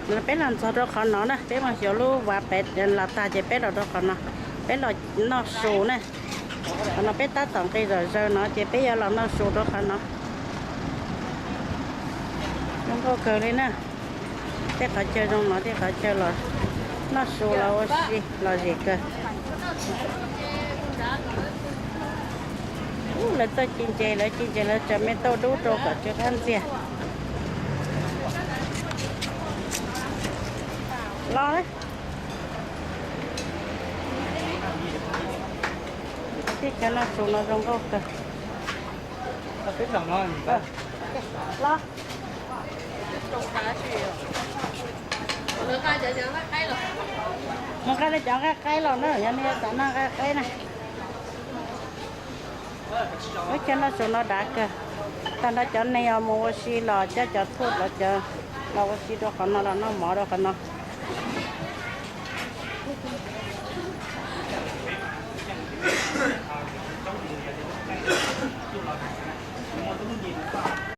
Peb los ntxog rau qhov no na, peb mus xyuas lub vaj pem los tag ces peb los rau qhov no, peb los noj su na. Qhov no peb tab tom nqis zom zaws no ces peb yuav los noj su rau qhov no. Zoo nkauj kawg li na. Tej qhov chaw zoo no tej qhov chaw los noj su los ua si los zem kawg. Lawv txawj ci ntses, lawv ci ntses lawv tsaws me tauj dub rau kom tsw qab ntxiag. Los, teb chaws noj su no zoo nkauj kawg. Los, mus nqa cov nqaij qaib los na, yog nej xav noj nqaij qaib na. Lub chaw noj su no dav kawg. Tag nrho cov neeg uas mus ua si los coj cov thuj los cov los ua si rau qhov no los noj mov rau qhov no.